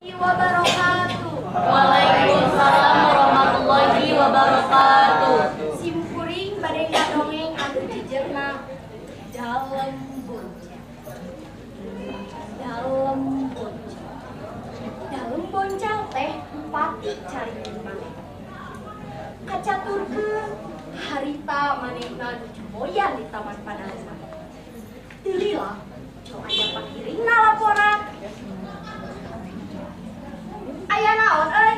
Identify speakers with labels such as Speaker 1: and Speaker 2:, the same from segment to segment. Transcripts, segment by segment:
Speaker 1: Wabarakatuh.
Speaker 2: Waalaikumsalam warahmatullahi wabarakatuh.
Speaker 1: Simkuring bade ngadongeng anu jejerna dalem boncel. Dalem boncel. Dalem boncel teh bupati cari maneh. Kacaturkeun harita manehna nu jumboyan di taman padaleman. Teu lila jauh aya pakiringna laporan. Aya naon euy?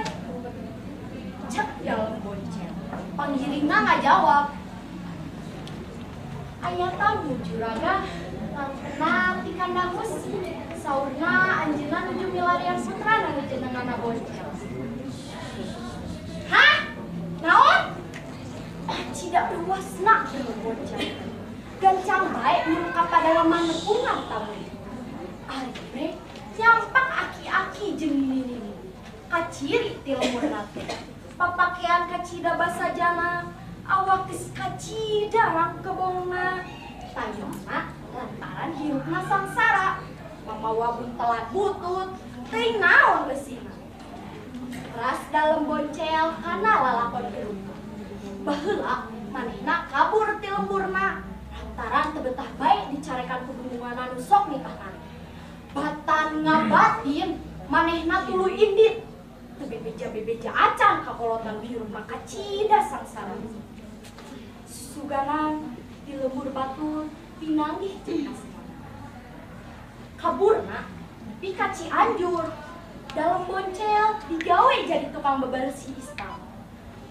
Speaker 1: Cek dalem boncel. Panggiringna ngajawab. Aya tamu juragan langkena ti kandang besi. Saurna anjeunna nuju milarian putrana nu jenenganna boncel. Hah? Naon? Cida luasna dalem boncel. Gancang bae nu ka padalaman nepungan tamu. Ari bre nyampak aki-aki jeung nini-nini. Kaciri ti lemurna teh. Papakean kacida basajana, awak geus kacida rangkebongna. Tayona lantaran hirupna sangsara, mamawa buntelan butut, teuing naon geusina. Ras dalem boncel kana lalakon gerung. Baheula manehna kabur ti lemburna, lantaran teu betah bae dicarekan ku bendunganna nu sok nitahna. Batan ngabatin manehna tuluy indit. Bebeja-bebeja acan kakolotan hirupna kacida sangsara. Susuganan di lembur batur pinanggih jeung asmana. Kaburna nepi ka Cianjur. Dalem boncel digawe jadi tukang bebersih istal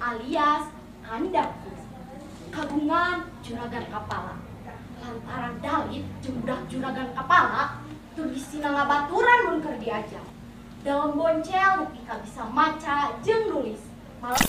Speaker 1: alias kandang kagungan juragan kapala. Lantaran dalit jeung budak juragan kapala tur bisina ngabaturan mun keur diajar. Dalem boncel nepi ka bisa maca jeung nulis. Malah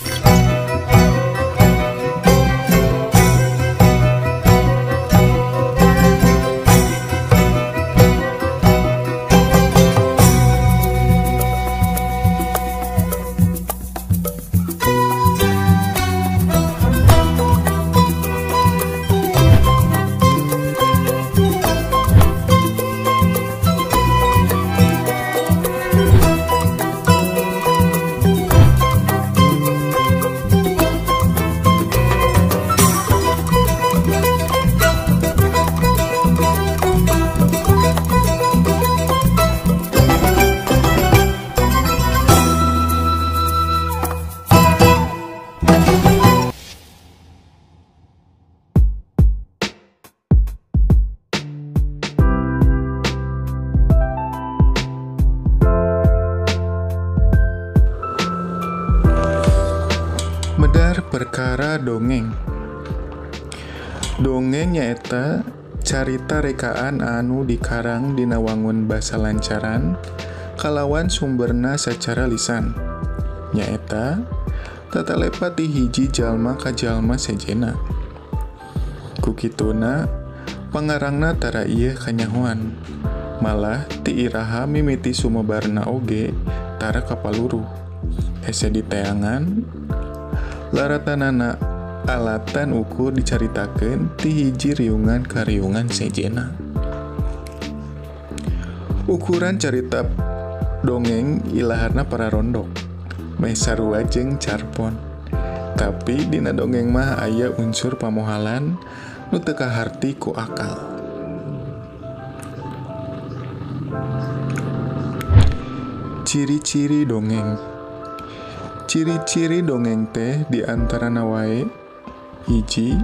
Speaker 3: Medar perkara dongeng. Dongeng nyaeta carita rekaan anu dikarang dina wangun basa lancaran kalawan sumberna sacara lisan. Nyaeta tatalepa ti hiji jalma ka jalma sejenna. Ku kituna pangarangna tara ieu kanyahoan. Malah ti iraha mimiti sumebarna oge tara kapaluruh. Hese diteangan laratanana alatan ukur dicaritakeun ti hiji riungan ka riungan sejenna. Ukuran carita dongeng ilaharna pararondok, meh sarua jeung carpon. Tapi dina dongeng mah aya unsur pamohalan nu teu kaharti ku akal. Ciri-ciri dongeng. Ciri-ciri dongeng teh diantarana wae: 1.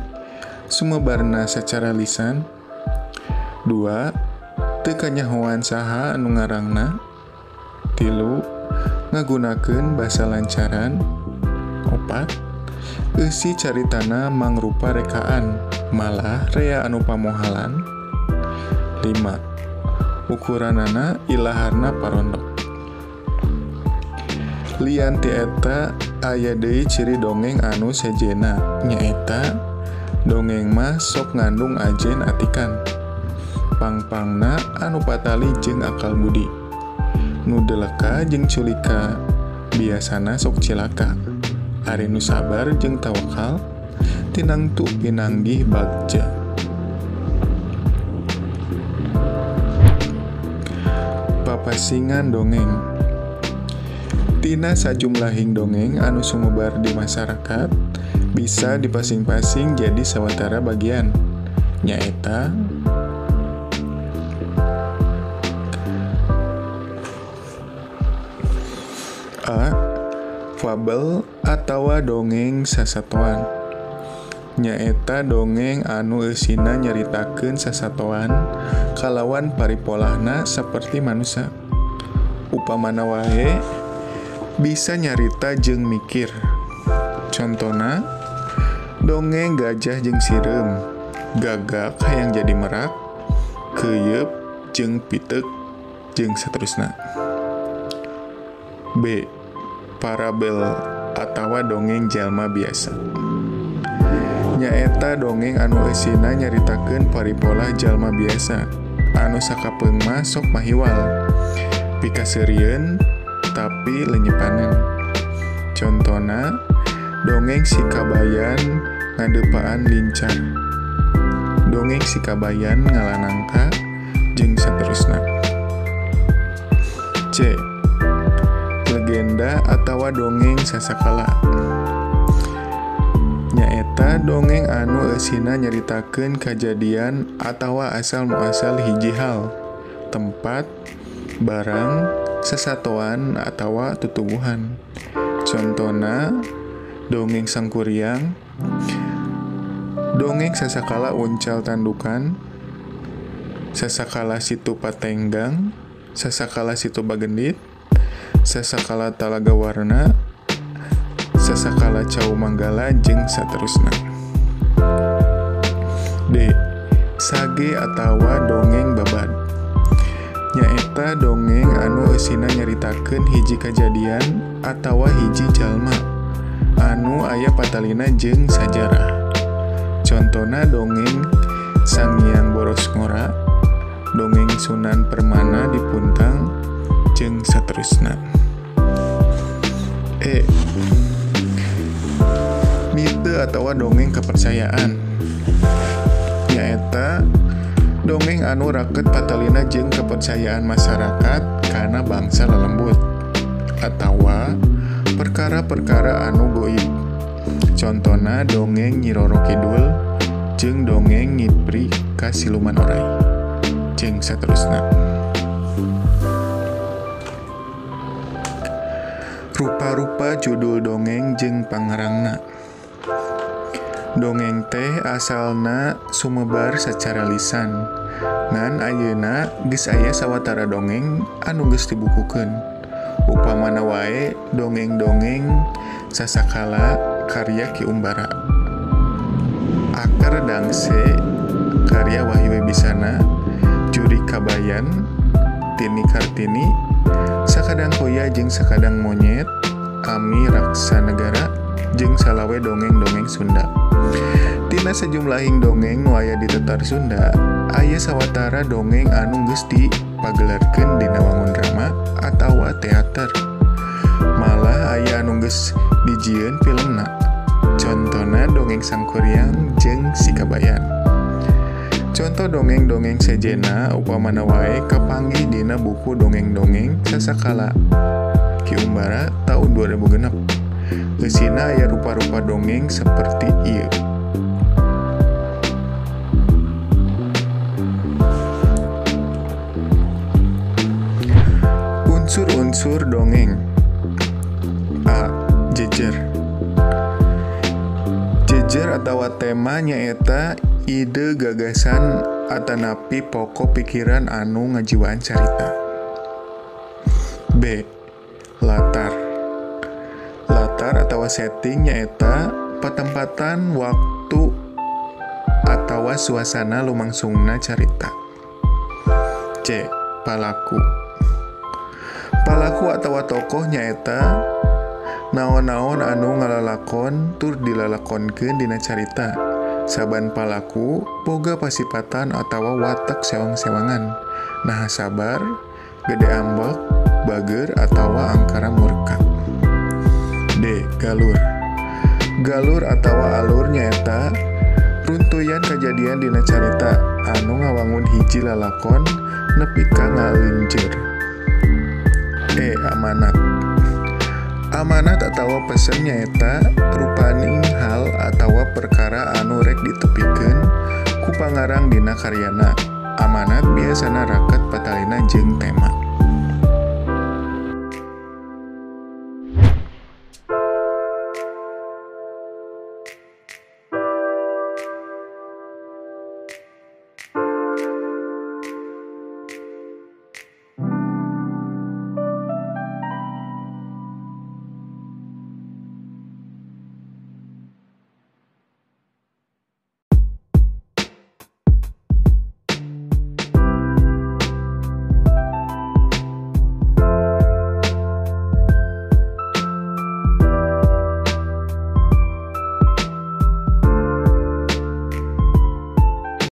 Speaker 3: Sumebarna sacara lisan. 2. Teu kanyahoan saha anu ngarangna. 3. Ngagunakeun basa lancaran. 4. Eusi caritana mangrupa rekaan, malah rea anu pamohalan. 5. Ukuranana ilaharna parondok. Lian ti eta aya deui ciri dongeng anu sejenna, nyaeta dongeng mah sok ngandung ajen atikan. Pangpangna anu patali jeung akal budi. Nu deleka jeung culika biasana sok cilaka. Ari nu sabar jeung tawakal tinangtu pinanggih bagja. Papasingan dongeng. Tina sajumlahing dongeng anu sumebar di masyarakat bisa dipasing-pasing jadi sawatara bagian, nyaeta A. Fabel atawa dongeng sasatoan, nyaeta dongeng anu eusina nyaritakeun sasatoan kalawan paripolahna saperti manusa. Upamana wae bisa nyarita jeung mikir. Contona dongeng gajah jeung sireum, gagak hayang jadi merak, keuyeup jeung piteuk, jeung saterusna. B. Parabel atawa dongeng jalma biasa, nyaeta dongeng anu eusina nyaritakeun paripolah jalma biasa anu sakapeung mah sok mahiwal, pikaseurieun tapi lenyepanan. Contona dongeng si kabayan ngadepaan lincar, dongeng si kabayan ngalanangka, jeung saterusna. C. Legenda atawa dongeng sasakala, nyaeta dongeng anu eusina nyaritakeun kajadian atawa asal muasal hiji hal, tempat, barang, sasatoan atawa tutuwuhan. Contona dongeng Sangkuriang, dongeng sasakala uncal tandukan, sasakala Situ Patenggang, sasakala Situ Bagendit, sasakala Talaga Warna, sasakala Cau Manggala, jeung saterusna. D. Sage atawa dongeng babad, nyaeta dongeng anu eusina nyaritakeun hiji kajadian atawa hiji jalma anu aya patalina jeung sajarah. Contona dongeng Sangiang Boros Ngora, dongeng Sunan Permana di Puntang, jeung saterusna. E. Mite atawa dongeng kepercayaan, nyaeta dongeng anu raket patalina jeung kepercayaan masyarakat kana bangsa lelembut atawa perkara-perkara anu goib. Contona dongeng Nyi Roro Kidul jeung dongeng Ngipri ka Siluman Oray, jeung saterusna. Rupa-rupa judul dongeng jeung pangarangna. Dongeng teh asalna sumebar secara lisan, ngan ayeuna geus aya sawatara dongeng anu geus dibukukeun. Upamana wae dongeng-dongeng sasakala karya Ki Umbara, Akar Dangse karya Wahyu Wibisana, Juri Kabayan, Tini Kartini, Sakadang Koya jeung Sakadang Monyet, Ami Raksanegara, jeung salawe dongeng-dongeng Sunda. Tina sajumlahing dongeng nu aya di Tatar Sunda, aya sawatara dongeng anu geus dipagelarkeun dina wangun drama atawa teater. Malah aya anu geus dijieun filmna. Contona dongeng Sangkuriang jeung Si Kabayan. Conto dongeng-dongeng sejenna upamana wae kapanggih dina buku dongeng-dongeng sasakala Ki Umbara taun 2006. Eusina aya rupa-rupa dongeng seperti ieu. Unsur-unsur dongeng. A. Jejer. Jejer atawa tema nyaeta ide gagasan atanapi pokok pikiran anu ngajiwaan carita. B. Latar. Latar atawa setting nyaeta patempatan waktu atawa suasana lumangsungna carita. C. Palaku. Palaku atawa tokoh nyaeta naon-naon anu ngalalakon tur dilalakonkeun dina carita. Saban palaku boga pasipatan atawa watek sewang-sewangan, naha sabar, gede ambek, bager atawa angkara murka. D. Galur. Galur atawa alur nyaeta runtuyan kajadian dina carita anu ngawangun hiji lalakon nepi ka ngalinjeur. E. Amanat. Amanat atawa pesen nyaeta rupaning hal atawa perkara anu rek ditepikeun ku pangarang dina karyana. Amanat biasana raket patalina jeung tema.